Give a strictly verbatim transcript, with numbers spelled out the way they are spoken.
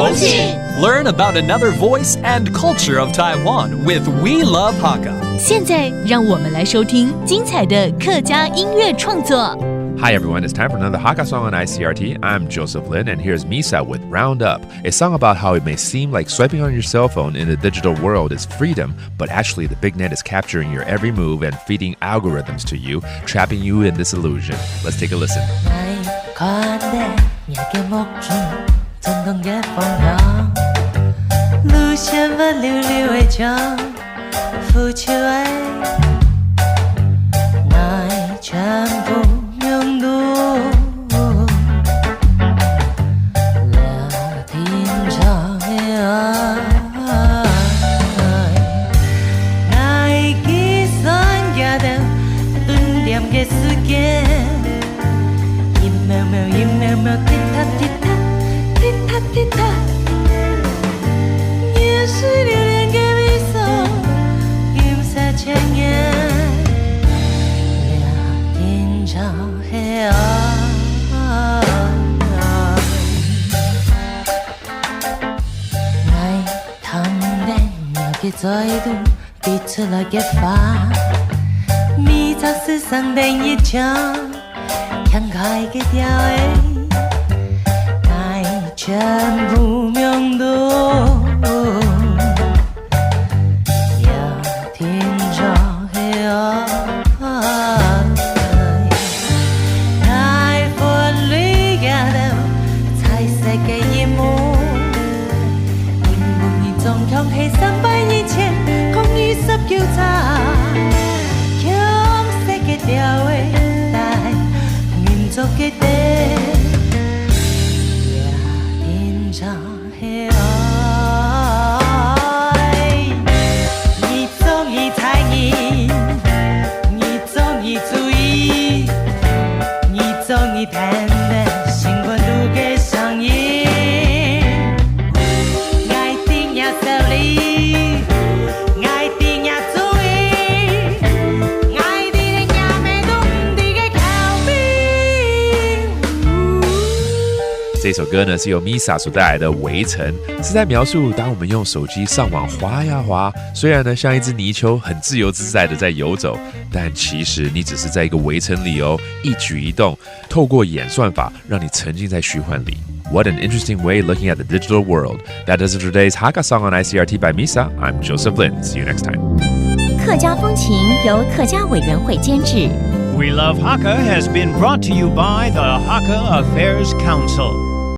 Learn about another voice and culture of Taiwan with We Love Hakka. 现在，让我们来收听精彩的客家音乐创作。 Hi everyone, it's time for another Hakka song on I C R T. I'm Joseph Lin, and here's Misa with Roundup, a song about how it may seem like swiping on your cell phone in the digital world is freedom, but actually the big net is capturing your every move and feeding algorithms to you, trapping you in this illusion. Let's take a listen. 看得你个目中，震动个方向，路线不溜溜的讲，付出爱，爱全部用度。 停着的爱，𠊎计算个等顿点个时间，一秒秒，一秒秒，滴答滴答，滴答滴答。也是流连个味素，金色千年，停着的爱。 爱谈的那个嘴嘟滴出来个花，每只是上等一张，看开个调诶，爱全部用度。 停着的爱，𠊎分离个等彩色个一幕，因为你总共系三百一千空二十九张，红色个调味带，民族个等，也停着。 的爱。你中意猜疑，你中意注意，你中意谈的新闻路个声音。爱听也道理，爱听也注意，爱听也没动地个口味。这首歌呢是由 Misa 所带来的《围城》，是在描述当我们用手机上网滑呀滑，虽然呢像一只泥鳅很自由自在的在游走，但其实你只是在一个围城里哦，一举一动透过演算法让你沉浸在虚幻里。What an interesting way looking at the digital world. That does it for today's Hakka song on I C R T by Misa. I'm Joseph Lin. See you next time. 客家风情由客家委员会监制。 We Love Hakka has been brought to you by the Hakka Affairs Council.